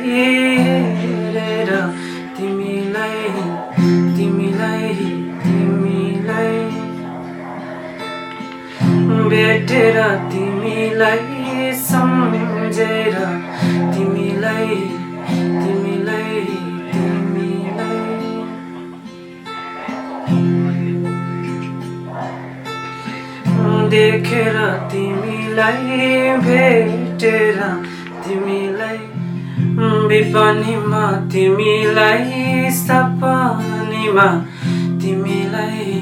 हेरेर तिमीलाई भेटेर तिमीलाई सम्झेर तिमीलाई देखेर तिमीलाई भेटेर तिमीलाई विपनीमा तिमीलाई सपनीमा तिमीलाई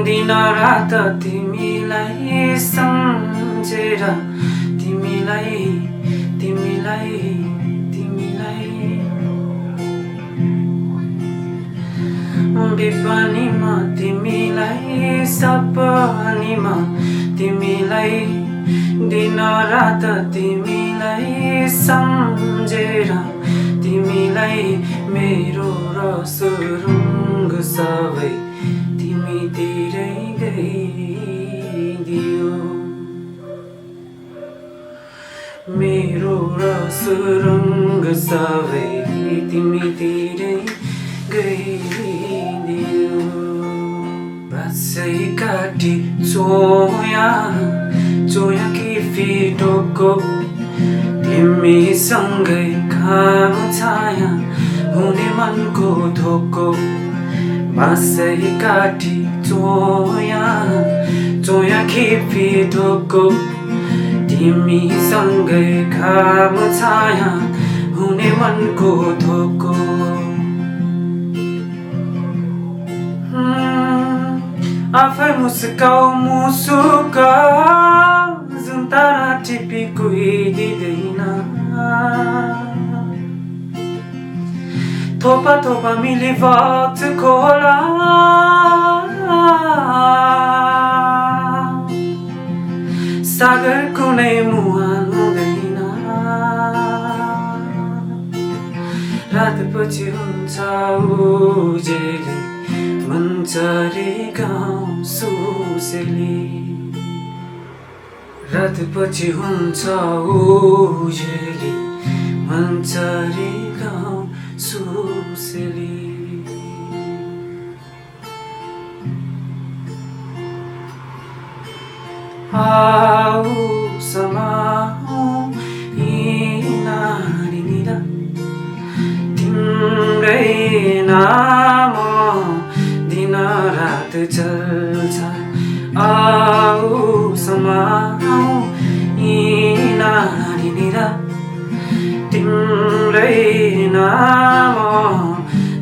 दिन रात तिमीलाई सम्झेर तिमीलाई विपनीमा तिमीलाई सपनीमा तिमीलाई दिन रात तिमीलाई सम्झेर तिमीलाई मेरो रसरुङ्ग सबै तिमीतिरै गइदियो मेरो रसरुङ्ग सबै तिमीतिरै गइदियो बासै काटी चोया कि फिटोको तिमीसँगै घाम छाया हुने मनको धोको बासै काटी चोया कि फिटोको तिमीसँगै घाम छाया हुने मनको धोको आफै मुस्काऊ जुन तारा टिपी कुहिदिँदैन थोपा मिली वक्त खोला सागर कुनै मुहान हुँदैन रातपछि हुन्छ उजेली मन्चरी गाउँ सुसेली रातपछि हुन्छ उजेली मन्चरी गाउँ सुसेली आऊ समाऊ नारीनिदा तिम्रै नाम दिन रात चल्छ आऊ समाऊ नारीनिदा तिम्रै नाम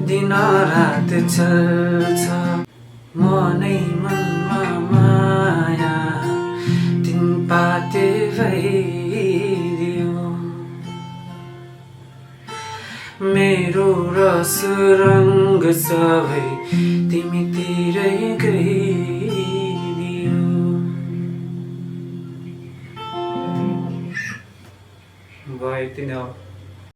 दिन रात चल्छ मनै मनमा माया तिन पाते भइदियो मेरो रसरङ्ग सबै तिमीतिरै गइदियो भयो यति नै हो।